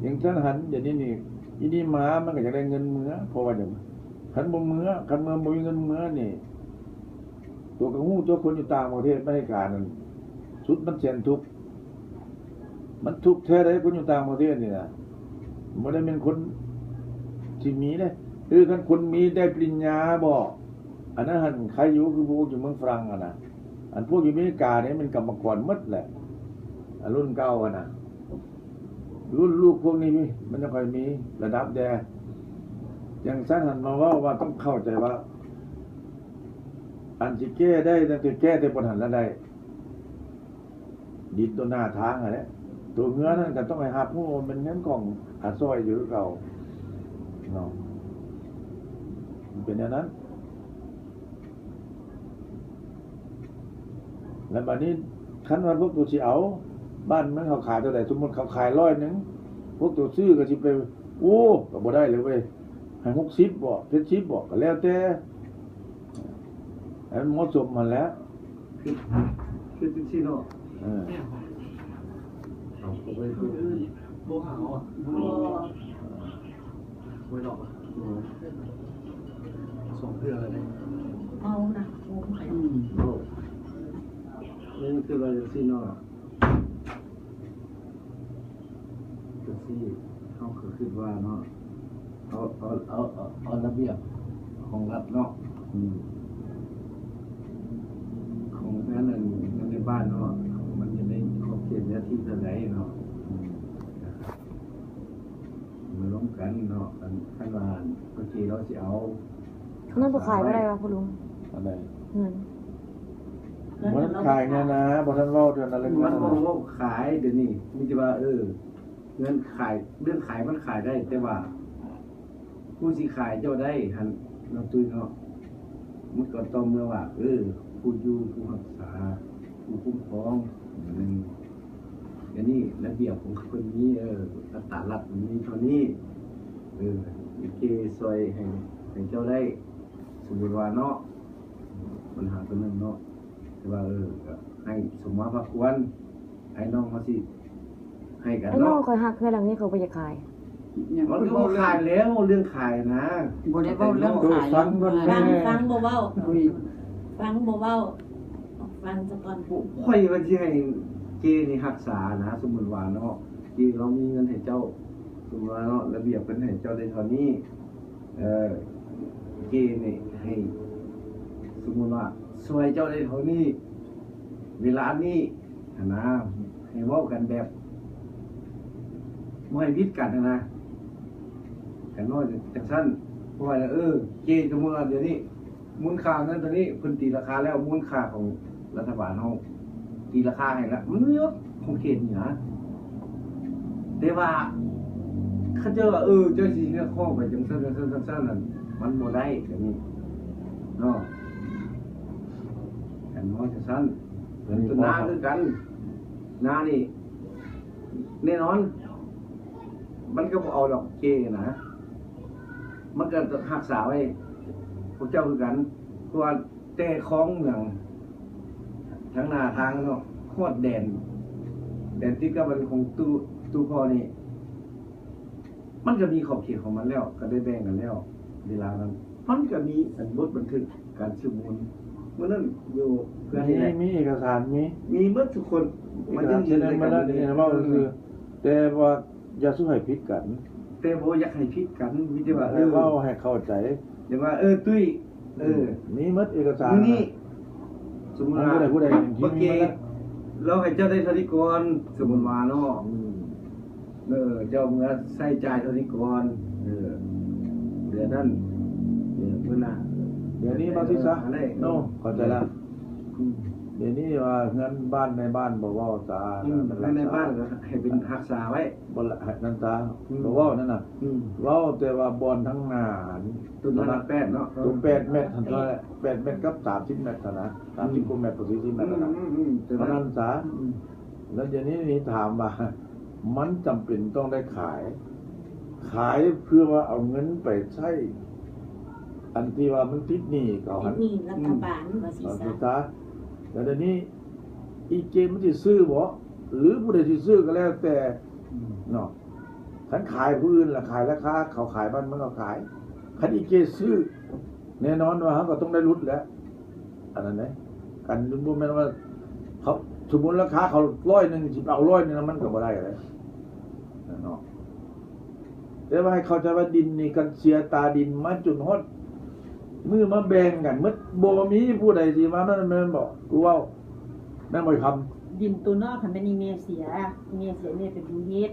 ຍັງທັນຫັນ ດຽວນີ້ນີ້ ອີນີ້ໝາມັນກໍຢາກໄດ້ເງິນເມືອ ເພາະວ່າຫຍັງ ຄັນບໍ່ເມືອ ຄັນເມືອບໍ່ມີເງິນເມືອນີ້ ຕົວກໍຮູ້ຕົວ ຄົນຢູ່ຕ່າງປະເທດ ອາເມລິການັ້ນ ສຸດມັນແສນທຸກ ມັນທຸກແທ້ໃດ ຄົນຢູ່ຕ່າງປະເທດນີ້ນະ ບໍ່ໄດ້ແມ່ນຄົນທີ່ມີເດ້. ຄືຄັນຄົນມີໄດ້ປະລິນຍາບໍ ອັນນັ້ນຫັ້ນໄຄຢູ່ ຄືພວກຢູ່ເມືອງຝຣັ່ງຫັ້ນນະ. ອັນພວກຢູ່ອາເມລິການີ້ແມ່ນກຳມະກອນໝົດແຫຼະ ອັນລຸ້ນເກົ່າຫັ້ນນະ. ລຸ້ນລູກພວກນີ້ມັນຍັງຄ່ອຍມີລະດັບແດ່. ຈັ່ງຊັ້ນຫັ້ນມາເວົ້າວ່າຕ້ອງເຂົ້າໃຈວ່າ ອັນຊິແກ້ໄດ້ ຕັ້ງແຕ່ແກ້ແຕ່ບ່ອນຫັ້ນລະໄດ້ ດິນຕໍ່ໜ້າທາງຫັ້ນແຫຼະ. ໂຕເຮືອນັ້ນກໍຕ້ອງໃຫ້ຮັບຮູ້ວ່າແມ່ນເງິນຂອງອາຊ່ອຍຢູ່ຄືເກົ່າເນາະ ມັນເປັນແນວນັ້ນ. ແລ້ວບາດນີ້ ຄັນວ່າພວກໂຕຊິເອົາ ບ້ານເມືອງເຂົາຂາຍເທົ່າໃດ ສົມມຸດເຂົາຂາຍຮ້ອຍໜຶ່ງ ພວກໂຕຊື້ກໍຊິໄປ ໂອ້ ກໍບໍ່ໄດ້ເລີຍເວີຍ ໃຫ້ຫົກສິບບໍ ເຈັດສິບບໍ ກໍແລ້ວແຕ່ ໃຫ້ມັນເໝາະສົມຫັ້ນແຫຼະ. ຄື ຄືຈັ່ງຊີ້ເນາະ ເອີ ເອົາໄປຄືອື່ນ ບໍ່ຫາເອົາ ບໍ່ ບໍ່ດອກ ສອງເທື່ອແລ້ວເດ້ ເມົານະ ໂອ້ຍ ອືມ ໂອ້ ເອີ ຄືວ່າຈັ່ງຊີ້ເນາະ. ຈັ່ງຊີ້ ເຮົາກໍຄິດວ່າເນາະ ເອົາ ເອົາ ເອົາ ເອົາ ເອົາລະບຽບຂອງລັດເນາະ ອືມ ຂອງເຮືອນ ອັນ ເຮືອນໃນບ້ານເນາະ ມັນຢູ່ໃນຂອບເຂດເນື້ອທີ່ເທົ່າໃດເນາະ ອືມ ມາລົມກັນເນາະ ອັນ ຄັນວ່າໂອເຄ ເຮົາຊິເອົາ ມັນບໍ່ຂາຍບໍ່ໄດ້ຫວາພໍ່ລຸງ? ອັນໃດ? ເງິນ ບໍ່ທັນຂາຍເງິນນະ ບໍ່ທັນເວົ້າເທື່ອນັ້ນເລີຍ. ມັນບໍ່ເວົ້າຂາຍ ດຽວນີ້ມີແຕ່ວ່າ ເອີ ເລື່ອງຂາຍ ເລື່ອງຂາຍມັນຂາຍໄດ້ ແຕ່ວ່າຜູ້ຊິຂາຍເຈົ້າໄດ້ຫັ້ນເນາະ ຕຸ້ຍເນາະ ມັນກໍຕໍ່ເມື່ອວ່າ ເອີ ຜູ້ຢູ່ ຜູ້ຮັກສາ ຜູ້ຄຸ້ມຄອງ ອືມ ອັນນີ້ລະບຽບຂອງເພິ່ນມີ ເອີ ອັດຕາລັດມັນມີເທົ່ານີ້ ເອີ ໂອເຄ ຊ່ອຍໃຫ້ ໃຫ້ເຈົ້າໄດ້ ສົມມຸດວ່າເນາະ ບັນຫາຕົວໜຶ່ງເນາະ ແຕ່ວ່າ ເອີ ກໍໃຫ້ສົມມາພາຄວນ ອ້າຍນ້ອງເຮົາຊິໃຫ້ກັນເນາະ. ອ້າຍນ້ອງຂ້ອຍຮັກເຮືອນຫຼັງນີ້ ຂ້ອຍບໍ່ຢາກຂາຍ. ມັນກໍບໍ່ຂາຍແລ້ວ ເລື່ອງຂາຍນະ ບໍ່ໄດ້ເວົ້າເລື່ອງຂາຍ ຟັງກ່ອນແມ່ ຟັງ ຟັງບໍ່ເວົ້າ ຟັງບໍ່ເວົ້າ ຟັງສາກ່ອນ. ຂ້ອຍວ່າຊິໃຫ້ເກນີ້ຮັກສານະ ສົມມຸດວ່າເນາະ ເກລາວມີເງິນໃຫ້ເຈົ້າ ສົມມຸດວ່າເນາະ ລະບຽບເພິ່ນໃຫ້ເຈົ້າໄດ້ເທົ່ານີ້ ເອີ ເກນີ້ໃຫ້ ສົມມຸດວ່າຊ່ວຍເຈົ້າໄດ້ເທົ່ານີ້ ເວລານີ້ຫັ້ນນະ ໃຫ້ເວົ້າກັນແບບບໍ່ໃຫ້ຜິດກັນຫັ້ນນະ ກັນເວົ້າຈັ່ງຊັ້ນ. ເພາະວ່າ ເອີ ເກ ສົມມຸດວ່າດຽວນີ້ ມູນຄ່າເງິນຕົວນີ້ເພິ່ນຕີລາຄາແລ້ວ ມູນຄ່າຂອງລັດຖະບານເຮົາຕີລາຄາໃຫ້ລະ ມັນມີໝົດຂອງເຂດນີ້ນະ. ແຕ່ວ່າເຂົາເຈົ້າວ່າ ເອີ ເຈົ້າຊິຮຽກຮ້ອງໄປຈັ່ງຊັ້ນ ຈັ່ງຊັ້ນ ຈັ່ງຊັ້ນນັ້ນ ມັນບໍ່ໄດ້ແບບນີ້ເນາະ. ຄັນເວົ້າຈັ່ງຊັ້ນ ອັນນີ້ ນາຄືກັນ ນານີ້ແນ່ນອນ ມັນກໍບໍ່ເອົາດອກເກນະ ມັນກໍຮັກສາໄວ້ພວກເຈົ້າຄືກັນ ເພາະວ່າ ແຕ່ຄອງເມືອງທາງໜ້າທາງເນາະ ຮອດແດນ ແດນຕິດກັບອັນຂອງຕູ້ ຕູ້ພໍ່ນີ້ ມັນກໍມີຂອບເຂດຂອງມັນແລ້ວ ກໍໄດ້ແບ່ງກັນແລ້ວ ເວລານັ້ນ ມັນກໍມີອັນບົດບັນທຶກການຊື່ມູນ ມື້ນັ້ນຢູ່ເພື່ອນນີ້ແຫຼະ ມີເອກະສານ ມີ ມີໝົດທຸກຄົນ ເອກະສານ ມັນຍັງຢູ່ໃນການ ເຊັນໄດ້ໝົດແລ້ວ ເວົ້າຊື່ ແຕ່ວ່າ ຢ່າສູ່ໃຫ້ຜິດກັນ ແຕ່ບໍ່ຢາກໃຫ້ຜິດກັນ ມີແຕ່ວ່າ ເອີ ເວົ້າໃຫ້ເຂົ້າໃຈ ແຕ່ວ່າ ເອີ ຕຸ້ຍ ເອີ ມີໝົດເອກະສານ ມື້ນີ້ ສົມມຸດວ່າ ຜູ້ໃດ ຜູ້ໃດ ເມື່ອກີ້ ລາວໃຫ້ເຈົ້າໄດ້ເທົ່ານີ້ກ່ອນ ສົມມຸດວ່າເນາະ ອືມ ເອີ ເຈົ້າເມືອໃຊ້ຈ່າຍເທົ່ານີ້ກ່ອນ ເອີ ເດືອນນັ້ນ ເດືອນມື້ໜ້າ ດຽວນີ້ມາທີ່ຊະ ເອີ ເນາະ ເຂົ້າໃຈແລ້ວ ອືມ ດຽວນີ້ວ່າເຮືອນບ້ານນາຍບ້ານບໍ່ເວົ້າຊະ ອືມ ເຮືອນນາຍບ້ານກໍໃຫ້ເປັນຮັກສາໄວ້ ບໍ່ລະ ນັ້ນຕາ ອືມ ບໍ່ເວົ້ານັ້ນນະ ອືມ ເວົ້າແຕ່ວ່າບ່ອນທາງໜ້າຫັ້ນ ຕົ້ນນັ້ນແປດເນາະ ເອີ ຕົວແປດແມັດຫັ້ນ ແປດແມັດກັບສາມສິບແມັດຫັ້ນນະ ສາມສິບກວ່າແມັດ ອືມ ສີ່ສິບແມັດຫັ້ນນະ ອືມ ເທົ່ານັ້ນຊະ ອືມ ແລ້ວດຽວນີ້ນີ້ຖາມວ່າ ມັນຈຳເປັນຕ້ອງໄດ້ຂາຍ ຂາຍເພື່ອວ່າເອົາເງິນໄປໃຊ້ ອັນທີ່ວ່າມັນຕິດໜີ້ເຂົາຫັ້ນ ຕິດໜີ້ລັດຖະບານ ອືມ ວ່າຊີ້ຊະ ແລ້ວດຽວນີ້ ອີເກມມັນຊິຊື້ບໍ່ ຫຼືຜູ້ໃດຊິຊື້ກໍແລ້ວແຕ່ ອືມ ເນາະ ຄັນຂາຍຜູ້ອື່ນລະຂາຍລາຄາເຂົາຂາຍມັນ ມັນກໍຂາຍ. ຄັນອີເກຊື້ ແນ່ນອນວ່າເຮົາກໍຕ້ອງໄດ້ຫຼຸດແຫຼະ ອັນນັ້ນເດ້. ຄັນບໍ່ແມ່ນວ່າເຂົາ ສົມມຸດລາຄາເຂົາຮ້ອຍໜຶ່ງ ຊິເອົາຮ້ອຍໜຶ່ງ ມັນກໍບໍ່ໄດ້ເດ້ເນາະ. ແຕ່ວ່າໃຫ້ເຂົ້າໃຈວ່າດິນນີ້ ຄັນເສຍຕາດິນມາຈົນຮອດມື້ມາແບ່ງກັນໝົດ ບໍ່ມີຜູ້ໃດຊິວ່ານັ້ນ ແມ່ນບໍ່? ກູເວົ້າ ແມ່ນບໍ່ຄຳ? ດິນໂຕນອກຫັ້ນແມ່ນອີແມ່ເສຍ ອີແມ່ເສຍ ແມ່ເປັນຜູ້ເຮັດ.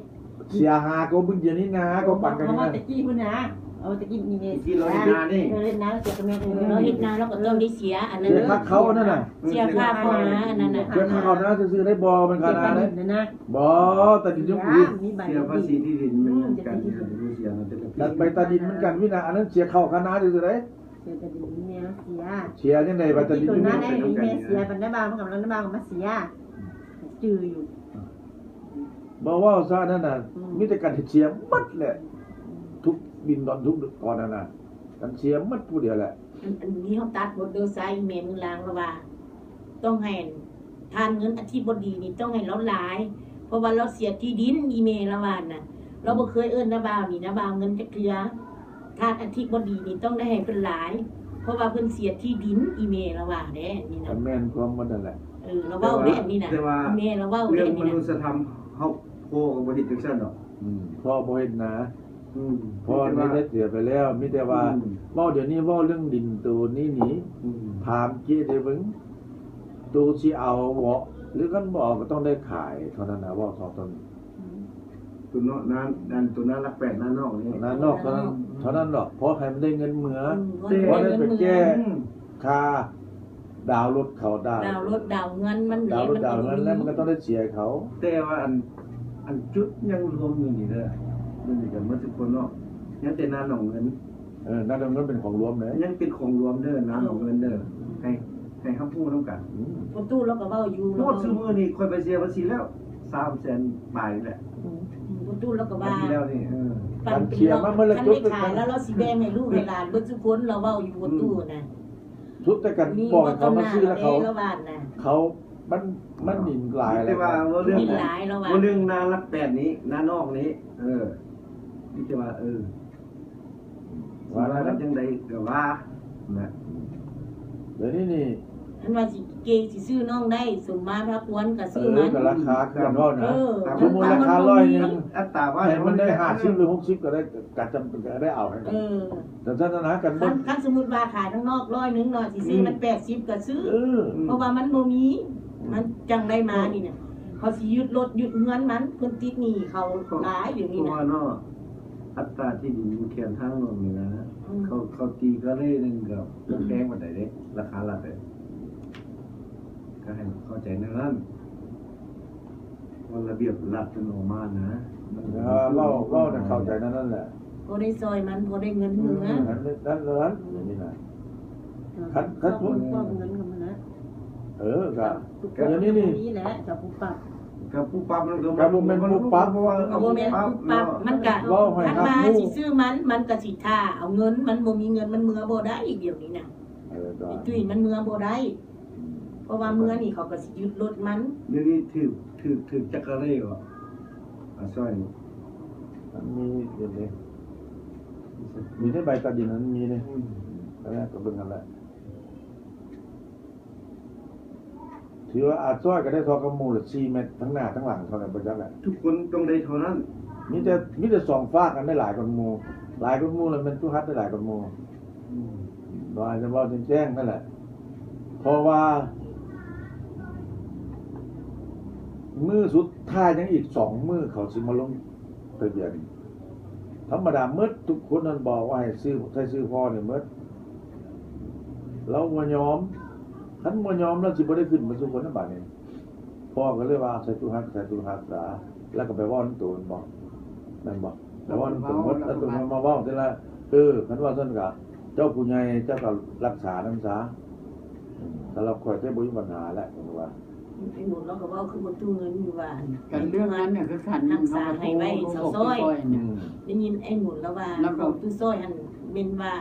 ເສຍຫາກໍບຶງດຽວນີ້ນາ ກໍປັນກັນນີ້ນາ. ເອົາແຕ່ກີ້ພຸ້ນນາ ເອົາແຕ່ກີ້ອີແມ່ເສຍ ເຮັດນານີ້ ເອີ ເຮັດນາເສຍກໍແມ່ນ ເອີ ເຮົາເຮັດນາເຮົາກໍຕ້ອງໄດ້ເສຍອັນນັ້ນ ເສຍຄ່າເຂົ້ານັ້ນນະ ເສຍຄ່າເຂົ້ານາອັນນັ້ນນະ ເສຍຄ່າເຂົ້ານາຊື່ໆ ໄດ້ບໍ່? ມັນຄ່ານາເດ້ ບໍ່ ຕາດິນຢູ່ ເສຍພາສີທີ່ດິນ ມັນກັນເສຍ ໃບຕາດິນມັນກັນວິນາ ອັນນັ້ນເສຍເຂົ້າຄ່ານາຊື່ໆ ໄດ້ ເສຍແຕ່ດິນແມ່ເສຍ ເສຍຈັ່ງໃດ? ວ່າແຕ່ດິນ ໂຕນາໄດ້ແມ່ເສຍ ບັດນາບ່າວມັນກຳລັງ ນາບ່າວກໍມາເສຍ ຈື່ຢູ່ ບໍ່ເວົ້າຊະນັ້ນນະ ອືມ ມີແຕ່ການເຮັດເສຍໝົດແຫຼະ ອືມ ທຸກດິນດອນທຸກຕອນນັ້ນນະ ກັນເສຍໝົດຜູ້ດຽວແຫຼະ. ອັນ ອັນນີ້ເຮົາຕັດໝົດເດີ ຊາຍແມ່ມື້ລາງລະວ່າ ຕ້ອງໃຫ້ທ່ານເງິນອະທິບໍດີນີ້ຕ້ອງໃຫ້ລາວຫຼາຍ ເພາະວ່າລາວເສຍທີ່ດິນ ອີແມ່ລາວວ່ານະ ລາວບໍ່ເຄີຍເອີ້ນນາບ່າວນີ້ ນາບ່າວເງິນຈັກເທື່ອ. ທ່ານອະທິບໍດີນີ້ຕ້ອງໄດ້ໃຫ້ເພິ່ນຫຼາຍ ເພາະວ່າເພິ່ນເສຍທີ່ດິນ ອີແມ່ລາວວ່າເດ້ນີ້ນະ ກໍແມ່ນຄວາມໝົດນັ້ນແຫຼະ. ເອີ ລາວເວົ້າເດ້ອັນນີ້ນະ ແຕ່ວ່າແມ່ລາວເວົ້າເດ້ອັນນີ້ນະ ເລື່ອງມະນຸດສະທຳ ເຮົາ ພໍ່ກໍບໍ່ເຮັດຈັ່ງຊັ້ນດອກ ອືມ ພໍ່ບໍ່ເຮັດນາ ອືມ ພໍ່ນີ້ໄດ້ເສຍໄປແລ້ວ ມີແຕ່ວ່າ ອືມ ເວົ້າດຽວນີ້ເວົ້າເລື່ອງດິນໂຕນີ້ນີ້ ອືມ ຖາມເຈ້ເດ້ເບິ່ງ ໂຕຊິເອົາບໍ່ ຫຼືຄັນບໍ່ເອົາກໍຕ້ອງໄດ້ຂາຍເທົ່ານັ້ນນະ ເວົ້າສອງຕົນ ອືມ ຕົວເນາະ ນາ ນາ ຕົວນາຫຼັກແປດ ນານອກນີ້ ນານອກເທົ່ານັ້ນ ເທົ່ານັ້ນດອກ ພໍໃຫ້ມັນໄດ້ເງິນເມືອ ອືມ ພໍໄດ້ໄປແກ້ ອືມ ຄ່າ ດາວລົດເຂົາ ດາວ ດາວລົດດາວເຮືອນມັນ ດາວລົດດາວເຮືອນ ແລ້ວມັນກໍຕ້ອງໄດ້ເສຍໃຫ້ເຂົາ. ແຕ່ວ່າອັນ ອັນຈຸດຍັງລວມຢູ່ນີ້ເດີ ຢູ່ນີ້ກັນໝົດທຸກຄົນເນາະ ຍັງແຕ່ນາໜອງເງິນ ເອີ ນາໜອງເງິນເປັນຂອງລວມເດ້ ຍັງເປັນຂອງລວມເດີ ນາໜອງເງິນເດີ ໃຫ້ ໃຫ້ຮັບຮູ້ນຳກັນ. ອືມ ພໍ່ຕູ້ລາວກໍເວົ້າຢູ່ ຮອດຊຸມື້ນີ້ຂ້ອຍໄປເສຍພາສີແລ້ວ ສາມແສນປາຍແຫຼະ. ອືມ ພໍ່ຕູ້ລາວກໍວ່າ ປີແລ້ວນີ້ ເອີ ຄັນເສຍມາເໝິດລະ ຄັນໄດ້ຂາຍແລ້ວ ລາວຊິແບ່ງໃຫ້ລູກໃຫ້ຫຼານເບິດທຸກຄົນ ລາວເວົ້າຢູ່ ພໍ່ຕູ້ນະ. ສຸດແຕ່ກັນບອກໃຫ້ເຂົາມາຊື້ແລ້ວເຂົາ ເຂົາ ມັນ ມັນດິນຫຼາຍແລ້ວ ດິນຫຼາຍແລ້ວວ່າ ເວົ້າເລື່ອງນາຫຼັກແປດນີ້ ນານອກນີ້ ເອີ ມີແຕ່ວ່າ ເອີ ວ່າກັນຈັ່ງໃດກໍວ່ານະ ດຽວນີ້ນີ້ ອັນວ່າຊິເກຊິຊື້ນ້ອງໄດ້ ສົມມາພາຄວນກໍຊື້ມັນ ເອີ ກໍລາຄາຄືກັນເນາະ ເອີ ສົມມຸດລາຄາຮ້ອຍໜຶ່ງ ອັດຕາວ່າໃຫ້ມັນໄດ້ຫ້າສິບ ຫຼື ຫົກສິບ ກໍໄດ້ ກໍຈຳເປັນກໍໄດ້ເອົາໃຫ້ ເອີ ຈັ່ງຊັ້ນນະ ຄັນ ຄັນສົມມຸດວ່າຂາຍທາງນອກຮ້ອຍໜຶ່ງເນາະ ຊິຊື້ມັນ ອືມ ແປດສິບກໍຊື້ ເອີ ເພາະວ່າມັນບໍ່ມີ ອືມ ມັນຈັ່ງໄດ້ມານີ້ນະ ເຂົາຊິຍຶດລົດຍຶດເຮືອນມັນ ເພິ່ນຕິດໜີ້ເຂົາຫຼາຍດຽວນີ້ນະ ເພາະວ່າເນາະ ອັດຕາທີ່ດິນຢູ່ແຄມທາງຫຼວງນີ້ນະ ອືມ ເຂົາ ເຂົາຕີກະເລໜຶ່ງກໍບໍ່ແພງປານໃດເດ້ ລາຄາລັດເດ້ ກໍໃຫ້ເຂົ້າໃຈແນວນັ້ນ. ວ່າລະບຽບລັດເພິ່ນອອກມານະ ມັນ ເອີ ເວົ້າ ເວົ້າໃຫ້ເຂົ້າໃຈແນວນັ້ນແຫຼະ ພໍໄດ້ຊ່ອຍມັນ ພໍໄດ້ເງິນເມືອ ອືມ ນັ້ນ ນັ້ນເລີຍ ນີ້ນະ ເອີ ຄັນ ຄັນ ເຈົ້າຜູ້ປ້ອມເງິນກັນນະ ເອີ ກໍ ກໍດຽວນີ້ນີ້ ນີ້ແຫຼະ ເຈົ້າຜູ້ປັບ ກໍຜູ້ປັບນັ້ນກໍ ກໍບໍ່ແມ່ນຜູ້ປັບ ເພາະວ່າ ກໍບໍ່ແມ່ນຜູ້ປັບ ມັນກໍ ເວົ້າໃຫ້ ຄັນວ່າ ຮັບຮູ້ ຊິຊື້ມັນ ມັນກໍຊິຖ້າເອົາເງິນ ມັນບໍ່ມີເງິນ ມັນເມືອບໍ່ໄດ້ດຽວນີ້ນະ ເອີ ໄອ້ຕຸ້ຍ ມັນເມືອບໍ່ໄດ້. ເພາະວ່າເມືອນີ້ເຂົາກໍຊິຍຶດລົດມັນ ດຽວນີ້ຖືກ ຖືກ ຖືກຈັກກະເລວະ ອາ ຊ່ອຍນີ້ ມັນມີຢູ່ເດ້ ມີໃນໃບຕາດິນ ມັນມີເດ້ ອືມ ກໍເບິ່ງຫັ້ນແຫຼະ ຖືວ່າອາຈ້ອຍກໍໄດ້ທໍ່ກັບໝູ່ລະສີ່ແມັດ ທັງໜ້າທັງຫຼັງເທົ່ານັ້ນບໍ່ຈັກແຫຼະ ທຸກຄົນຕ້ອງໄດ້ເທົ່ານັ້ນ ມີແຕ່ ມີແຕ່ສອງຟາກຫັ້ນໄດ້ຫຼາຍກວ່າໝູ່ ຫຼາຍກວ່າໝູ່ລະແມ່ນຕູ້ຮັດໄດ້ຫຼາຍກວ່າໝູ່. ອືມ ວ່າຈະເວົ້າແຈ້ງໆ ນັ້ນແຫຼະ ເພາະວ່າມື້ສຸດທ້າຍຍັງອີກສອງມື້ ເຂົາຊິມາລົງທະບຽນ ທຳມະດາໝົດທຸກຄົນນັ້ນບອກວ່າໃຫ້ຊື່ ໃຊ້ຊື່ພໍ່ນີ້ໝົດ ລາວບໍ່ຍອມ ຄັນບໍ່ຍອມລາວຊິບໍ່ໄດ້ຂຶ້ນມາສູ່ຄົນນະບາດນີ້. ພໍ່ກໍເລີຍວ່າ ໃສ່ຕູ້ຮັກ ໃສ່ຕູ້ຮັກສາ ແລ້ວກໍໄປເວົ້ານຳໂຕແມ່ນບໍ່ ແມ່ນບໍ່ ໄປເວົ້ານຳໂຕໝົດ ແລ້ວໂຕມາເວົ້າເທື່ອລະ ເອີ ຄັນວ່າຊັ້ນກະ ເຈົ້າຜູ້ໃຫຍ່ເຈົ້າກໍລັກສານຳສາ ສຳລັບຂ້ອຍແທ້ບໍ່ມີບັນຫາແຫຼະ ເພິ່ນວ່າ. ໄອ້ໝູນລາວກໍເວົ້າຄືບໍ່ຕູ້ເງິນຢູ່ວ່າ ກັນເລື່ອງນັ້ນນະ ຄືກັນ ຮັກສາໃຫ້ໄວ້ຊາວຊອຍ ອືມ ໄດ້ຍິນໄອ້ໝູນລາວວ່າ ຂອງຕູ້ຊອຍຫັ້ນແມ່ນວ່າ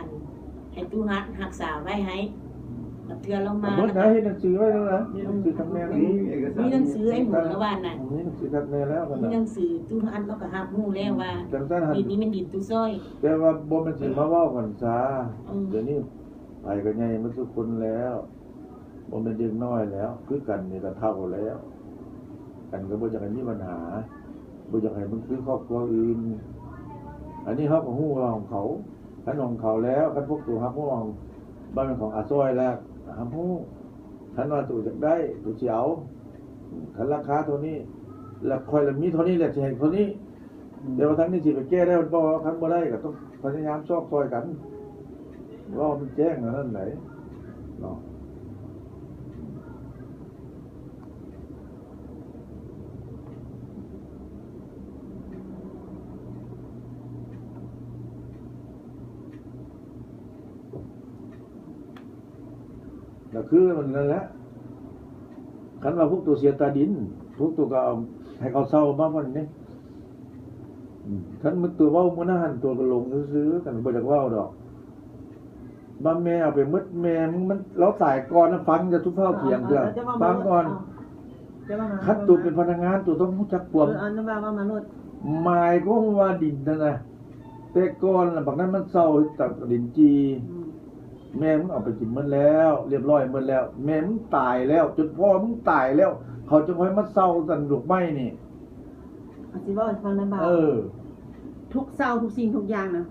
ໃຫ້ຕູ້ຮັກ ຮັກສາໄວ້ໃຫ້ ເທື່ອລາວມາ ເບິ່ງນະ ເຮັດໜັງສືໄວ້ແລ້ວນະ ມີໜັງສືຄັກແນ່ແລ້ວ ມີເອກະສານ ມີໜັງສືໄອ້ໝູລະວ່ານັ້ນ ມີໜັງສືຄັກແນ່ແລ້ວ ມີໜັງສືຕູ້ຫັ້ນ ລາວກໍຮັບຮູ້ແລ້ວວ່າ ຈັ່ງຊັ້ນຫັ້ນ ດິນນີ້ແມ່ນດິນຕູ້ຊອຍ ແຕ່ວ່າບໍ່ແມ່ນຊິມາເວົ້າກັນຊາ ອືມ ດຽວນີ້ໃຜກໍໃຫຍ່ໝົດທຸກຄົນແລ້ວ ບໍ່ແມ່ນເດັກນ້ອຍແລ້ວ ຄືກັນນີ້ກໍເຖົ້າແລ້ວ ກັນກໍບໍ່ຢາກໃຫ້ມີບັນຫາ ບໍ່ຢາກໃຫ້ມັນຄືຄອບຄົວອື່ນ ອັນນີ້ເຮົາກໍຮູ້ວ່າຂອງເຂົາ ຄັນຂອງເຂົາແລ້ວ ຄັນພວກໂຕຮັບຮູ້ວ່າ ບ້ານແມ່ນຂອງອາຊອຍແລ້ວ ຮັບຮູ້ ຄັນວ່າໂຕຢາກໄດ້ ໂຕຊິເອົາ ຄັນລາຄາເທົ່ານີ້ ແລ້ວຂ້ອຍລະມີເທົ່ານີ້ແຫຼະ ຊິໃຫ້ເທົ່ານີ້ ອືມ ແຕ່ວ່າທາງນີ້ຊິໄປແກ້ໄດ້ບໍ່ ຄັນບໍ່ໄດ້ກໍຕ້ອງພະຍາຍາມຊອກຊ່ອຍກັນ ເວົ້າໃຫ້ມັນແຈ້ງອັນນັ້ນໄດ໋ເນາະ. ກໍຄືມັນນັ້ນແຫຼະ ຄັນວ່າພວກໂຕເສຍຕາດິນ ພວກໂຕກໍເອົາໃຫ້ເຂົາເຊົ່າມາໝົດນີ້ ອືມ ຄັນມື້ໂຕເວົ້າມື້ນັ້ນຫັ້ນ ໂຕກໍຫຼົງຊື່ໆ ກັນບໍ່ຢາກເວົ້າດອກ ວ່າແມ່ເອົາໄປໝົດ ແມ່ມຶງມັນ ລາວຕາຍກ່ອນນະ ຟັງ ຢ່າສູ່ຟ້າວຖຽງເທື່ອ ຟັງກ່ອນ ຄັນໂຕເປັນພະນັກງານ ໂຕຕ້ອງຮູ້ຈັກຄວາມ ເອີ ອັນນັ້ນວ່າ ວ່າມາໂລດ ໝາຍຄວາມວ່າດິນຫັ້ນນະ ແຕ່ກ່ອນນະ ບັກນັ້ນມັນເຊົ່າເຮັດຕາດິນຈີ່ ອືມ ແມ່ມຶງເອົາໄປກິນໝົດແລ້ວ ລຽບຮ້ອຍໝົດແລ້ວ ແມ່ມຶງຕາຍແລ້ວ ຈົນພໍ່ມຶງຕາຍແລ້ວ ເຂົາຈຶ່ງຄ່ອຍມາເຊົ່າອັນດອກໄມ້ນີ້ ຂ້ອຍຊິເວົ້າໃຫ້ຟັງນະບ່າວ ເອີ ທຸກເຊົ່າທຸກສິ່ງທຸກຢ່າງນະ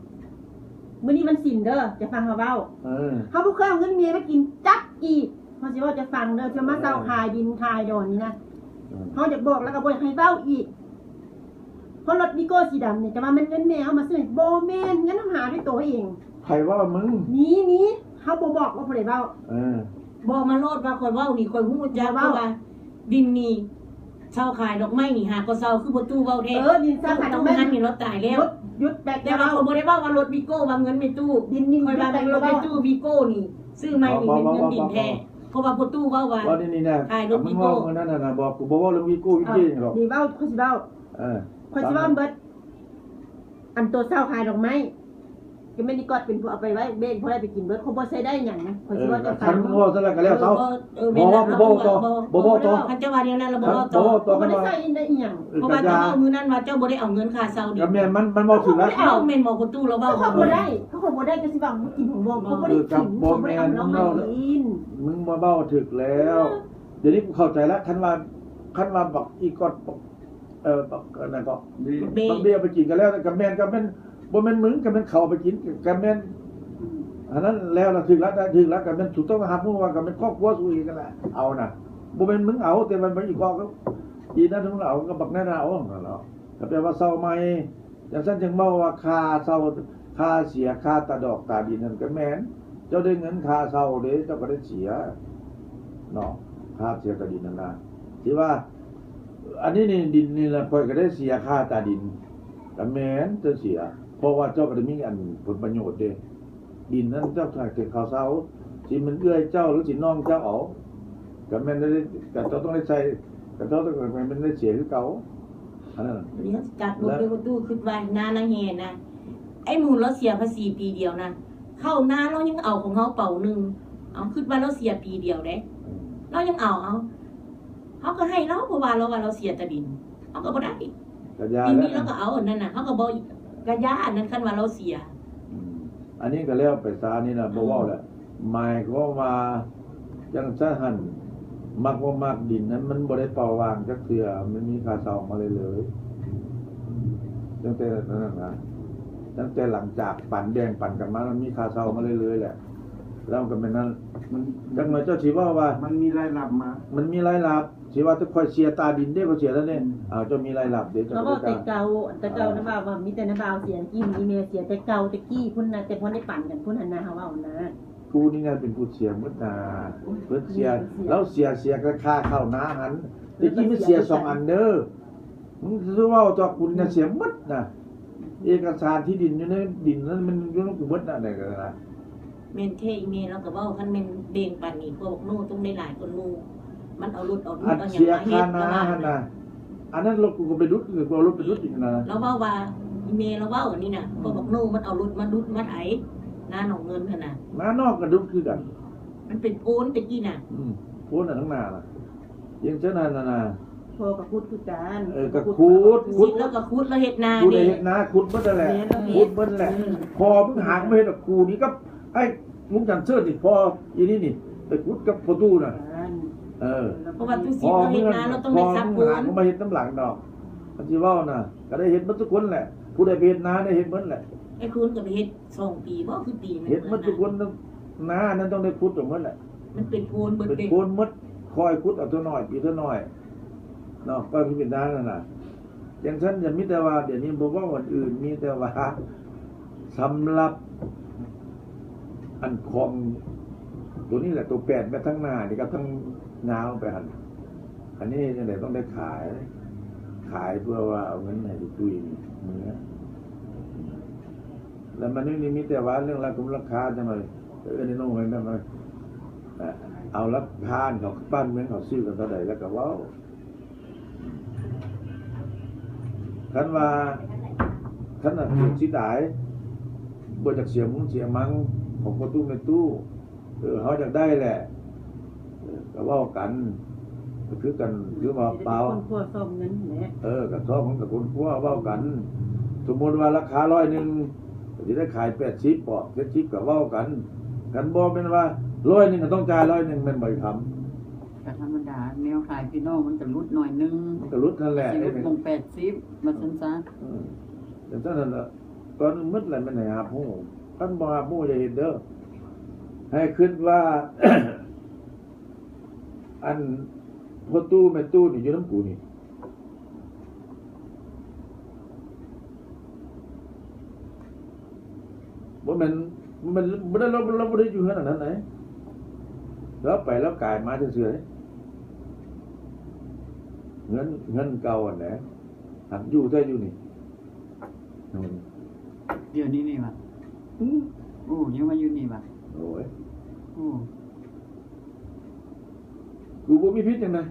ມື້ນີ້ວັນສິນເດີ ຈະຟັງເຮົາເວົ້າ ເອີ ເຮົາບໍ່ເຄີຍເອົາເງິນເມຍມາກິນຈັກກີບ ເຮົາຊິເວົ້າໃຫ້ຟັງເດີ ຈະມາເຊົ່າຂາຍດິນຂາຍດອນນີ້ນະ ເຮົາຢາກບອກແລ້ວກໍບໍ່ຢາກໃຫ້ເວົ້າອີກ ເພາະລົດວີໂກ້ສີດຳນີ້ ຈະວ່າແມ່ນເງິນແມ່ເຮົາມາຊື້ ບໍ່ແມ່ນ ເງິນເຮົາຫາດ້ວຍໂຕເອງ ໃຜເວົ້ານຳມຶງ? ມີ ມີ ເຮົາບໍ່ບອກວ່າຜູ້ໃດເວົ້າ ເອີ ບອກມາໂລດວ່າຂ້ອຍເວົ້ານີ້ ຂ້ອຍຮູ້ຈັກ ເພາະວ່າດິນນີ້ ເຊົ່າຂາຍດອກໄມ້ນີ້ຫາກໍເຊົ່າ ຄືພໍ່ຕູ້ເວົ້າແທ້ ເອີ ດິນເຊົ່າຂາຍດອກໄມ້ ຕູ້ຫັ້ນນີ້ລາວຕາຍແລ້ວ ຢຸດ ຢຸດແບກ ແຕ່ວ່າຂ້ອຍບໍ່ໄດ້ເວົ້າວ່າລົດວີໂກ້ ວ່າເງິນແມ່ຕູ້ ດິນນີ້ ຂ້ອຍວ່າແມ່ນລົດແມ່ຕູ້ວີໂກ້ນີ້ ຊື້ໃໝ່ນີ້ແມ່ນເງິນດິນແທ້ ເພາະວ່າພໍ່ຕູ້ເວົ້າວ່າ ເວົ້ານີ້ນະ ຂາຍລົດວີໂກ້ ມື້ນັ້ນນະ ບໍ່ ກູບໍ່ເວົ້າເລື່ອງວີໂກ້ວິເກ້ດອກ ນີ້ເວົ້າ ຂ້ອຍຊິເວົ້າ ເອີ ຂ້ອຍຊິເວົ້າເບິດ ອັນໂຕເຊົ່າຂາຍດອກໄມ້ ກໍແມ່ນອີກອດເປັນຜູ້ເອົາໄປໄວ້ ເບນບໍ່ໄດ້ໄປກິນເບິດ ເຂົາບໍ່ໃຊ້ໄດ້ຫຍັງ ຂ້ອຍຊິເວົ້າໃຫ້ຟັງ ຄັນເວົ້າຊັ້ນລະກໍແລ້ວເຊົາ ເອີ ບໍ່ ບໍ່ ບໍ່ ບໍ່ ບໍ່ ບໍ່ ບໍ່ ຄັນເຈົ້າວ່າແນວນັ້ນລະບໍ່ເວົ້າຕໍ່ ບໍ່ ບໍ່ ບໍ່ ບໍ່ໄດ້ໃຊ້ໄດ້ອີ່ຫຍັງ ເພາະວ່າເຈົ້າເວົ້າມື້ນັ້ນວ່າເຈົ້າບໍ່ໄດ້ເອົາເງິນຄ່າເຊົ່າດິນ ກໍແມ່ນ ມັນ ມັນເວົ້າຖືກລະ ເຈົ້າແມ່ນບໍ່ ພໍ່ຕູ້ລາວເວົ້າ ເຂົາບໍ່ໄດ້ ເຂົາບໍ່ໄດ້ ກໍຊິວ່າບໍ່ກິນຂອງບໍ່ ເຂົາບໍ່ໄດ້ກິນ ເຂົາບໍ່ໄດ້ເອົາດອກໄມ້ກິນ ມຶງມາເວົ້າຖືກແລ້ວ ດຽວນີ້ກູເຂົ້າໃຈລະ ຄັນວ່າ ຄັນວ່າບັກອີກອດ ເອີ ບັກອັນນັ້ນກໍ ເບ້ ບັກເບ້ເອົາໄປກິນກໍແລ້ວ ກໍແມ່ນ ກໍແມ່ນ ບໍ່ແມ່ນມຶງ ກໍແມ່ນເຂົາເອົາໄປກິນ ກໍແມ່ນ ອັນນັ້ນແລ້ວລະ ຖືກລະ ຖືກລະ ກໍແມ່ນຖືກຕ້ອງຮັບຮູ້ວ່າ ກໍແມ່ນຄອບຄົວສູເອງຫັ້ນແຫຼະເອົານະ ບໍ່ແມ່ນມຶງເອົາ ແຕ່ວ່າບັກອີກອດ ອີນັ້ນເອົາ ກໍບັກນັ້ນເອົາ ນັ້ນເນາະ ກໍແປວ່າເຊົ່າໃໝ່ ຈັ່ງຊັ້ນຈຶ່ງເວົ້າວ່າຄ່າເຊົ່າ ຄ່າເສຍ ຄ່າຕາດອກຕາດິນນັ້ນກໍແມ່ນ ເຈົ້າໄດ້ເງິນຄ່າເຊົ່າເດ້ ເຈົ້າກໍໄດ້ເສຍເນາະ ຄ່າເສຍຕາດິນນັ້ນນະ ທີ່ວ່າ ອັນນີ້ນີ້ ດິນນີ້ລະ ຂ້ອຍກໍໄດ້ເສຍຄ່າຕາດິນ ກໍແມ່ນເຈົ້າເສຍ ເພາະວ່າເຈົ້າກໍໄດ້ມີອັນຜົນປະໂຫຍດເດ້ ດິນນັ້ນເຈົ້າໃຫ້ເຖິງເຂົາເຊົ່າ ຊິແມ່ນເອື້ອຍເຈົ້າ ຫຼືຊິນ້ອງເຈົ້າເອົາ ກໍແມ່ນໄດ້ ກໍເຈົ້າຕ້ອງໄດ້ໃຊ້ ກໍເຈົ້າຕ້ອງ ກໍແມ່ນໄດ້ເສຍຄືເກົ່າ ອັນນັ້ນ ອັນນີ້ເຮົາຊິຕັດບົດເລີຍ ພໍ່ຕູ້ ຄິດວ່ານານາແຮ່ນະ ໄອ້ໝູລາວເສຍພາສີປີດຽວນະ ເຂົ້ານາລາວຍັງເອົາຂອງເຮົາເປົາໜຶ່ງ ເອົາ ຄິດວ່າລາວເສຍປີດຽວເດ້ ອືມ ລາວຍັງເອົາ ເອົາ ເຮົາກໍໃຫ້ລາວ ເພາະວ່າລາວວ່າລາວເສຍຕາດິນ ເຮົາກໍບໍ່ໄດ້ ກະຢ່າ ປີນີ້ລາວກໍເອົາອັນນັ້ນນະ ເຮົາກໍບໍ່ ກະຢ່າອັນນັ້ນ ຄັນວ່າລາວເສຍ ອືມ ອັນນີ້ກໍແລ້ວໄປຊະ ອັນນີ້ນະ ອືມ ບໍ່ເວົ້າແລ້ວ ໝາຍຄວາມວ່າ ຈັ່ງຊັ້ນຫັ້ນ ມັກບໍ່ມັກດິນນັ້ນ ມັນບໍ່ໄດ້ເປົ່າວ່າງຈັກເທື່ອ ມັນມີຄ່າເຊົ່າມາເລື້ອຍໆ ຕັ້ງແຕ່ນັ້ນນະ ຕັ້ງແຕ່ຫຼັງຈາກປັນ ແບ່ງປັນກັນມາ ມັນມີຄ່າເຊົ່າມາເລື້ອຍໆແຫຼະ ແລ້ວມັນກໍແມ່ນນັ້ນ ມັນ ຈັກໜ່ອຍເຈົ້າຊິເວົ້າວ່າ ມັນມີລາຍຮັບມາ ມັນມີລາຍຮັບ ຊິວ່າແຕ່ຂ້ອຍເສຍຕາດິນເດ້ ຂ້ອຍເສຍແລ້ວເດ້ ອືມ ອ້າວ ເຈົ້າມີລາຍຮັບເດ້ ເຈົ້າກໍໄດ້ຕາ ແຕ່ເກົ່າ ແຕ່ເກົ່າ ເອີ ນະບ່າວວ່າມີແຕ່ນະບ່າວເສຍ ກິນອີແມ່ເສຍແຕ່ເກົ່າ ແຕ່ກີ້ພຸ້ນນະ ແຕ່ບໍ່ໄດ້ປັນກັນພຸ້ນຫັ້ນນະ ເຮົາເວົ້ານະ ກູນີ້ນະເປັນຜູ້ເສຍໝົດນະ ເພິ່ນເສຍ ລາວເສຍ ເສຍກະຄ່າເຂົ້ານາຫັ້ນ ແຕ່ກີ້ມັນເສຍສອງອັນເດີ ມຶງຊິເວົ້າຕໍ່ ກູນີ້ນະເສຍໝົດນະ ເອກະສານທີ່ດິນຢູ່ໃນດິນນັ້ນ ມັນຢູ່ນຳກູໝົດນະ ໃດກໍໄດ້ນະ ແມ່ນແທ້ ອີແມ່ລາວກໍເວົ້າ ຄັນແມ່ນແບ່ງປັນນີ້ ພວກບັກໂນ້ຕ້ອງໄດ້ຫຼາຍກວ່າໝູ່ ມັນເອົາລົດເອົາດຸດເອົາຫຍັງມາເຮັດ ລະວ່າຫັ້ນນະ ອັນນັ້ນລົດກູກໍໄປດຸດ ເອົາລົດໄປດຸດອີກນະ ລາວເວົ້າວ່າ ອີແມ່ລາວເວົ້າອັນນີ້ນະ ອືມ ພວກບັກໂນ້ມັນເອົາລົດມາດຸດມາໄຖ ນາໜອງເງິນຫັ້ນນະ ນານອກກໍດຸດຄືກັນ ມັນເປັນໂພນແຕ່ກີ້ນະ ອືມ ໂພນນະ ທາງໜ້ານະ ຈັ່ງຊັ້ນຫັ້ນນະ ພໍ່ກໍຂຸດຄືກັນ ເອີ ກໍຂຸດ ຂຸດ ສິດລາວກໍຂຸດ ລາວເຮັດນາ ຂຸດເດ້ ເຮັດນາ ຂຸດເບິດນັ້ນແຫຼະ ແມ່ນລາວເຮັດ ຂຸດເບິດແຫຼະ ເອີ ພໍ່ມຶງຫາກມາເຮັດດອກ ກູນີ້ກັບໄອ້ລຸງຈັນເຊີນນີ້ ພໍ່ອີນີ້ນີ້ ໄປຂຸດກັບພໍ່ຕູ້ນະ ເອີ ເພາະວ່າຕູ້ສິດລາວເຮັດນາ ລາວຕ້ອງໄດ້ສັບໂພນ ພໍ່ມຶງຫາກມາເຮັດນຳຫຼັງດອກ ຄັນຊິເວົ້ານະ ກໍໄດ້ເຮັດເບິດທຸກຄົນແຫຼະ ຜູ້ໃດໄປເຮັດນາໄດ້ເຮັດເບິດແຫຼະ ໄອ້ຄູນກໍໄປເຮັດສອງປີບໍ່ ຄືປີໜຶ່ງ ເຮັດເບິດທຸກຄົນ ນານັ້ນຕ້ອງໄດ້ຂຸດອອກໝົດແຫຼະ ມັນເປັນໂພນເບິດ ເປັນໂພນໝົດ ຄ່ອຍຂຸດເອົາເທື່ອໜ້ອຍ ປີເທື່ອໜ້ອຍເນາະ ກໍຄືເປັນນານັ້ນນະ ຈັ່ງຊັ້ນ ຈະມີແຕ່ວ່າ ດຽວນີ້ບໍ່ເວົ້າອັນອື່ນ ມີແຕ່ວ່າສຳລັບອັນຂອງໂຕນີ້ແຫຼະ ໂຕແປດແມັດທາງໜ້ານີ້ກັບທາງຍາວໄປຫັ້ນ ອັນນີ້ຈັ່ງໃດຕ້ອງໄດ້ຂາຍ ຂາຍເພື່ອວ່າເອົາເງິນໃຫ້ຕຸ້ຍນີ້ເມືອ ແລ້ວມານີ້ມີແຕ່ວ່າເລື່ອງລາຄາ ລາຄາຈັ່ງໃດ ເອີ້ນນ້ອງໄປນຳ ເອົາຫຼັກຖານເຂົາ ບ້ານເມືອງເຂົາຊື້ກັນເທົ່າໃດ ແລ້ວກໍເວົ້າ ຄັນວ່າ ຄັນວ່າເກີດຊິຕາຍ ບໍ່ຢາກເສຍມຸນເສຍມັງຂອງພໍ່ຕູ້ແມ່ຕູ້ ເອີ ເຮົາຢາກໄດ້ແຫຼະ ເອີ ກໍເວົ້າກັນ ກໍຄືກັນ ຄືວ່າປ່າວ ຄົ້ນຄວ້າຊອກເງິນແຫຼະ ເອີ ກໍຊອກມັນກໍຄົ້ນຄວ້າເວົ້າກັນ ສົມມຸດວ່າລາຄາຮ້ອຍໜຶ່ງ ກໍຊິໄດ້ຂາຍແປດສິບບໍ ເຈັດສິບ ກໍເວົ້າກັນ ຄັນບໍ່ແມ່ນວ່າຮ້ອຍໜຶ່ງ ກໍຕ້ອງຈ່າຍຮ້ອຍໜຶ່ງ ແມ່ນບໍ່ອີ່ຄຳ? ກໍທຳມະດາ ແນວຂາຍພີ່ນ້ອງມັນກໍຫຼຸດໜ້ອຍໜຶ່ງ ມັນກໍຫຼຸດນັ້ນແຫຼະ ຊິຫຼຸດໝ່ອງແປດສິບ ວ່າຊັ້ນຊະ ເອີ ຈັ່ງຊັ້ນນັ້ນລະ ຕອນໝົດແຫຼະແມ່ນໃຫ້ຮັບຮູ້ ຄັນບໍ່ຮັບຮູ້ຢ່າເຮັດເດີ ໃຫ້ຄິດວ່າ ອັນພໍ່ຕູ້ແມ່ຕູ້ນີ້ຢູ່ນຳກູນີ້ ບໍ່ແມ່ນ ບໍ່ແມ່ນ ບໍ່ໄດ້ ລາວ ລາວບໍ່ໄດ້ຢູ່ເຮືອນອັນນັ້ນໃດ ລາວໄປລາວກາຍມາຊື່ໆເດ້ ເຮືອນ ເຮືອນເກົ່າຫັ້ນແຫຼະ ຫາກຢູ່ແທ້ຢູ່ນີ້ ອືມ ດຽວນີ້ນີ້ຫວາ? ອືມ ໂອ້ ຍັງມາຢູ່ນີ້ຫວາ? ໂອ້ຍ ໂອ້ ກູບໍ່ມີຜິດຫຍັງນະ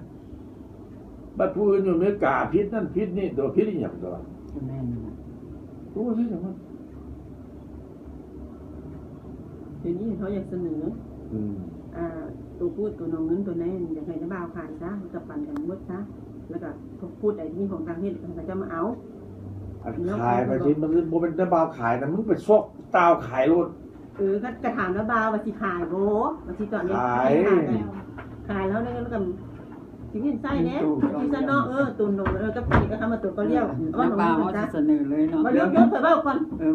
ບັດຜູ້ອື່ນຢູ່ອາເມລິກາຜິດນັ້ນຜິດນີ້ ຕົວະຜິດອີ່ຫຍັງຕົວະ? ກໍແມ່ນນັ້ນລະ ກູບໍ່ຜິດຫຍັງມັນ ດຽວນີ້ເຮົາຢາກສະເໜີ ອືມ ອ່າ ຕົວປູດ ຕົວໜອງເງິນຕົວໃນ ຢາກໃຫ້ນ້າບ່າວຂາຍຊະ ແລ້ວກໍປັນກັນໝົດຊະ ແລ້ວກໍຜູ້ໃດທີ່ມີຂອງຕ່າງປະເທດ ກໍໃຫ້ເຂົາເຈົ້າມາເອົາ ອັນຂາຍໄປທີ່ມັນບໍ່ແມ່ນແຕ່ບ່າວຂາຍນະ ມຶງໄປຊອກຕ່າວຂາຍໂລດ ເອີ ກໍ ກໍຖາມແລ້ວບ່າວວ່າຊິຂາຍບໍ່ ວ່າຊິຕອນນີ້ຂາຍ ຂາຍແລ້ວ ແລ້ວກໍຊິເຫັນໃຊ້ແດ່ ທີ່ຊັ້ນເນາະ ເອີ ຕົວໜອງ ເອີ ກັບທີ່ ກໍຄຳວ່າຕົວກໍລ້ຽວ ເອີ ເວົ້າໜອງເງິນ ເຈົ້າ ເວົ້າເວົ້າເວົ້າກ່ອນ ເອີ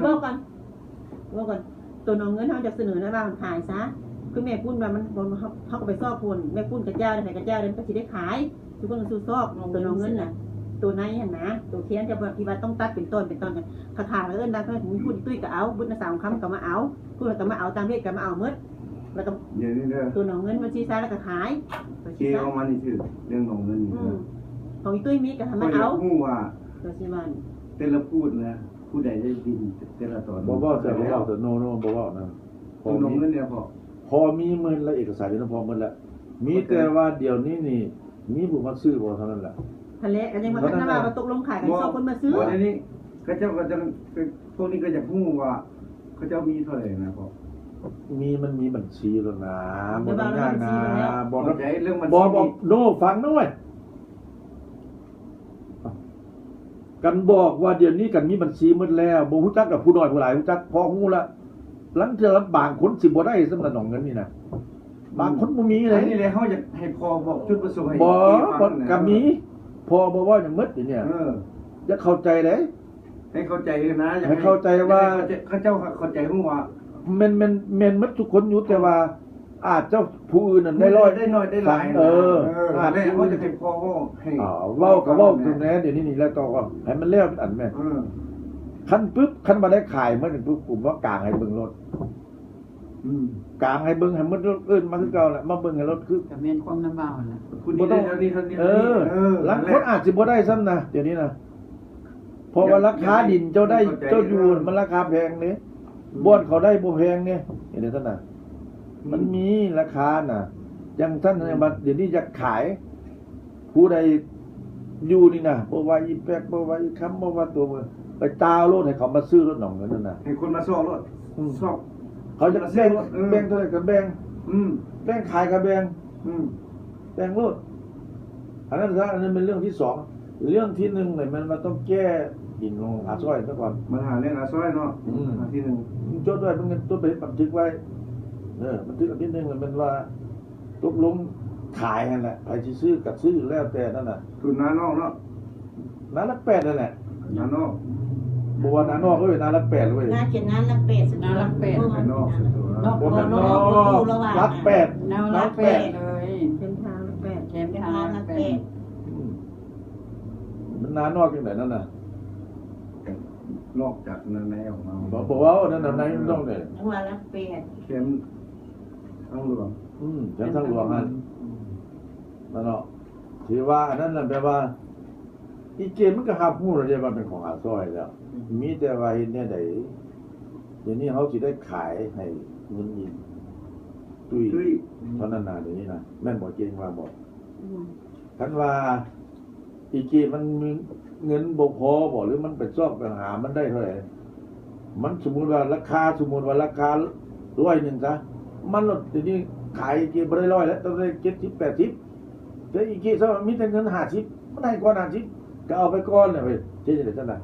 ເວົ້າກ່ອນ ຕົວໜອງເງິນເຮົາຈະສະເໜີໃຫ້ບ່າວຂາຍຊະ ຄືແມ່ປຸ້ນວ່າມັນ ເຮົາ ເຮົາກໍໄປຊອກພຸ້ນ ແມ່ປຸ້ນຂະເຈົ້າ ໃຜຂະເຈົ້າ ມັນກໍຊິໄດ້ຂາຍ ທຸກຄົນກໍສູ້ຊອກ ຕົວໜອງເງິນນະ ຕົວໃນຫັ້ນນະ ຕົວແຂນຈະ ທີ່ວ່າຕ້ອງຕັດເປັນຕອນເປັນຕອນ ຂາຂາເອີ້ນວ່າ ເອີ ມີຫຸ້ນຕຸ້ຍກໍເອົາ ບຸດນະສາວຄຳກໍມາເອົາ ຜູ້ໃດກໍມາເອົາ ຕ່າງປະເທດກໍມາເອົາໝົດ ແລ້ວກໍ ດຽວນີ້ເດີ ຕົວໜອງເງິນມັນຊີ້ຊ້າ ແລ້ວກໍຂາຍ ເກເອົາມານີ້ຊື່ເລື່ອງໜອງເງິນນີ້ ອືມ ຂອງອີຕຸ້ຍມີກໍໃຫ້ມາເອົາ ຂ້ອຍຢາກຮູ້ວ່າ ກໍຊິວ່າ ແຕ່ລະພູດນະ ຜູ້ໃດໄດ້ດິນແຕ່ລະຕອນ ບໍ່ເວົ້າ ແຕ່ບໍ່ເວົ້າ ແຕ່ ໂນ ໂນ ບໍ່ເວົ້ານະ ຕົວໜອງເງິນນີ້ພໍ ພໍມີໝົດລະ ເອກະສານຢູ່ນຳພໍ່ໝົດລະ ມີແຕ່ວ່າດຽວນີ້ນີ້ ມີຜູ້ມາຊື້ບໍ່ເທົ່ານັ້ນລະ ຫັ້ນແຫຼະ ກໍຍັງວ່າ ເທົ່ານັ້ນລະ ວ່າຕົກລົງຂາຍກັນ ຊອກຄົນມາຊື້ ບໍ່ ດຽວນີ້ເຂົາເຈົ້າກໍຈະ ພວກນີ້ກໍຢາກຮູ້ວ່າເຂົາເຈົ້າມີເທົ່າໃດນະພໍ່ ມີ ມັນມີບັນຊີແລ້ວນະ ບໍ່ຕ້ອງຍາກນະ ບໍ່ ເຂົ້າໃຈເລື່ອງບັນຊີ ບໍ່ ບໍ່ ໂນ ຟັງນະເວີຍ ກັນບອກວ່າດຽວນີ້ກັນມີບັນຊີໝົດແລ້ວ ບໍ່ຮູ້ຈັກດອກ ຜູ້ນ້ອຍຜູ້ຫຼາຍຮູ້ຈັກ ພໍຮູ້ລະ ລາງເທື່ອລະບາງຄົນຊິບໍ່ໄດ້ສ່ຳລະ ໜອງເງິນນີ້ນະ ບາງຄົນບໍ່ມີເດ້ ອັນນີ້ແຫຼະ ເຮົາຢາກໃຫ້ພໍ່ບອກຈຸດປະສົງໃຫ້ ບໍ່ ເອຟັງ ກໍມີ ພໍ່ບໍ່ເວົ້າຫຍັງໝົດດຽວນີ້ ເອີ ຢາກເຂົ້າໃຈເດ້ ໃຫ້ເຂົ້າໃຈນະ ຢາກໃຫ້ ໃຫ້ເຂົ້າໃຈວ່າ ເຂົາເຈົ້າເຂົ້າໃຈຮູ້ວ່າ ແມ່ນ ແມ່ນ ແມ່ນໝົດທຸກຄົນຢູ່ ແຕ່ວ່າ ອາດຈະຜູ້ອື່ນນັ້ນໄດ້ຮ້ອຍ ໄດ້ໜ້ອຍໄດ້ຫຼາຍ ເອີ ເອີ ອາດ ແມ່ນ ເຮົາຈະໃຫ້ພໍ່ເວົ້າໃຫ້ ອ່າ ເວົ້າກໍເວົ້າ ແມ່ນ ແດ່ ດຽວນີ້ນີ້ແລ້ວ ຕໍ່ກໍໃຫ້ມັນແລ້ວອັນແມ່ນ ເອີ ຄັນປຶບ ຄັນວ່າໄດ້ຂາຍເມື່ອນັ້ນປຶບ ກູມາກາງໃຫ້ເບິ່ງໂລດ ອືມ ກາງໃຫ້ເບິ່ງໃຫ້ໝົດໂລດ ເອີ້ນມາຄືເກົ່າແຫຼະ ມາເບິ່ງໃຫ້ໂລດ ຄື ກໍແມ່ນຄວາມນຳບ່າວຫັ້ນແຫຼະ ບໍ່ຕ້ອງ ເອີ ເອີ ລາງຄົນອາດຊິບໍ່ໄດ້ຊ້ຳນະ ດຽວນີ້ນະ ເພາະວ່າລາຄາດິນເຈົ້າໄດ້ ເຈົ້າຢູ່ມັນລາຄາແພງເດ້ ອືມ ບ່ອນເຂົາໄດ້ບໍ່ແພງເດ້ ເຫັນຈັ່ງຊັ້ນນະ ອືມ ມັນມີລາຄານະ ຈັ່ງຊັ້ນ ອືມ ບັດດຽວນີ້ຢາກຂາຍ ຜູ້ໃດຢູ່ນີ້ນະ ບໍ່ວ່າອີແປັກ ບໍ່ວ່າອີຄຳ ບໍ່ວ່າຕົວ ໄປຕ່າວໂລດ ໃຫ້ເຂົາມາຊື້ໂລດ ໜອງເງິນນັ້ນນະ ໃຫ້ຄົນມາຊອກໂລດ ອືມ ຊອກ ເຂົາຈະແບ່ງ ເອີ ແບ່ງເທົ່າໃດກໍແບ່ງ ອືມ ແບ່ງຂາຍກໍແບ່ງ ອືມ ແບ່ງໂລດ. ອັນນັ້ນຊະ ອັນນັ້ນແມ່ນເລື່ອງທີສອງ. ເລື່ອງທີໜຶ່ງນີ້ແມ່ນວ່າຕ້ອງແກ້ດິນຂອງອາຊ້ອຍຊະກ່ອນ. ບັນຫາເລື່ອງອາຊ້ອຍເນາະ ອືມ ອັນທີໜຶ່ງ ຈົດໄວ້ ມັນຈົດໄປ ບັນທຶກໄວ້ ເອີ ບັນທຶກອັນທີໜຶ່ງແມ່ນວ່າ ຕົກລົງຂາຍຫັ້ນແຫຼະ ໃຜຊິຊື້ກໍຊື້ ແລ້ວແຕ່ນັ້ນນະ. ທຸນນານອກເນາະ ນາຫຼັກແປດນັ້ນແຫຼະ ນານອກ ບໍ່ວ່ານານອກເວີຍ ນາຫຼັກແປດເວີຍ ນາຂຽນນາຫຼັກແປດ ນາຫຼັກແປດ ເອີ ນານອກ ບໍ່ແມ່ນນອກ ຫຼັກແປດ ນາຫຼັກແປດເລີຍ ເສັ້ນທາງຫຼັກແປດ ເສັ້ນທາງຫຼັກແປດ ອືມ ມັນນານອກຈັ່ງໃດນັ້ນນະ ນອກຈາກໃນອອກມາ ບໍ່ ບໍ່ເວົ້ານັ້ນນະ ໃນມັນຕ້ອງໄດ້ ນາຫຼັກແປດ ແຄມທາງຫຼວງ ອືມ ແຄມທາງຫຼວງຫັ້ນ ອືມ ນັ້ນເນາະ ຖືວ່າອັນນັ້ນນະ ແບບວ່າ ອີເກມັນກໍຮັບຮູ້ແລ້ວເດ້ວ່າເປັນຂອງອາຊ້ອຍແລ້ວ ອືມ ມີແຕ່ວ່າເຮັດແນວໃດ ດຽວນີ້ເຮົາຊິໄດ້ຂາຍໃຫ້ເງິນອີກຕຸ້ຍ ຕຸ້ຍ ເທົ່ານັ້ນນະ ດຽວນີ້ນະ ແມ່ນບໍ່ ເກວ່າບໍ່? ອືມ ຄັນວ່າອີເກມັນມີເງິນບໍ່ພໍບໍ່ ຫຼືມັນໄປຊອກໄປຫາມັນໄດ້ເທົ່າໃດ ມັນສົມມຸດວ່າລາຄາ ສົມມຸດວ່າລາຄາຮ້ອຍໜຶ່ງຊະ ມັນໂລດ ດຽວນີ້ຂາຍອີເກບໍ່ໄດ້ຮ້ອຍແລ້ວ ຕ້ອງໄດ້ເຈັດສິບ ແປດສິບ ແຕ່ອີເກຊະວ່າມີແຕ່ເງິນຫ້າສິບ ມັນໃຫ້ກ່ອນຫ້າສິບ ກໍເອົາໄປກ່ອນແຫຼະເວີຍ ເຮັດຈັ່ງໃດຊັ້ນນະ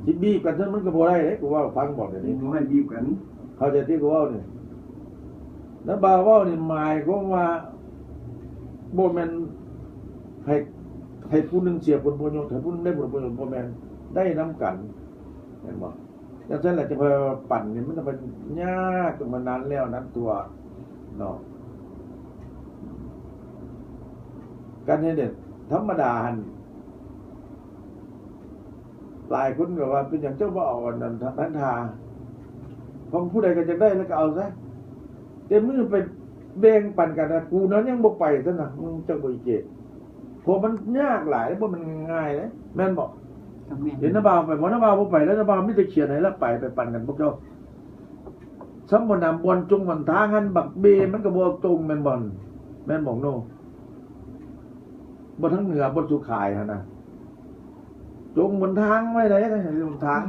ຊິບີບກັນຊັ້ນມັນກໍບໍ່ໄດ້ເດ້ ກູເວົ້າໃຫ້ຟັງບອກດຽວນີ້ ບໍ່ໃຫ້ບີບກັນ ເຂົ້າໃຈທີ່ກູເວົ້ານີ້ ນາບ່າວເວົ້ານີ້ໝາຍຄວາມວ່າ ບໍ່ແມ່ນໃຫ້ ໃຫ້ຜູ້ໜຶ່ງເສຍຜົນປະໂຫຍດ ໃຫ້ຜູ້ໜຶ່ງໄດ້ຜົນປະໂຫຍດ ບໍ່ແມ່ນ ໄດ້ນຳກັນ ແມ່ນບໍ່? ຈັ່ງຊັ້ນແຫຼະ ຈະໄປປັນນີ້ມັນ ມັນຍາກ ມັນນານແລ້ວນານຕົວເນາະ ການເຮັດນີ້ທຳມະດາຫັ້ນ ຫຼາຍຄົນກໍວ່າ ເປັນຫຍັງເຈົ້າບໍ່ເອົາອັນນັ້ນທັນທາ ຂອງຜູ້ໃດກໍຢາກໄດ້ແລ້ວກໍເອົາຊະ ແຕ່ມື້ໄປແບ່ງປັນກັນນະ ກູນັ້ນຍັງບໍ່ໄປຊັ້ນນະ ເຈົ້າບໍ່ອີເກ ເພາະມັນຍາກຫຼາຍ ບໍ່ແມ່ນງ່າຍເດ້ ແມ່ນບໍ່? ກໍແມ່ນ ເຫັນນາບ່າວໄປບໍ່? ນາບ່າວບໍ່ໄປແລ້ວ ນາບ່າວມີແຕ່ຂຽນໃຫ້ລະໄປ ໄປປັນກັນພວກເຈົ້າ ຊຳບໍ່ນຳ ບ່ອນຈົງບ່ອນທາງຫັ້ນ ບັກເບມັນກໍບໍ່ຕົງ ແມ່ນບໍ່? ແມ່ນບໍ່ໂນ? ບໍ່ທາງເໜືອ ບ່ອນສຸຂາຍຫັ້ນນະ ຈົງຫົນທາງໄວ້ໃດ໋ ໃຫ້ຫົນທາງ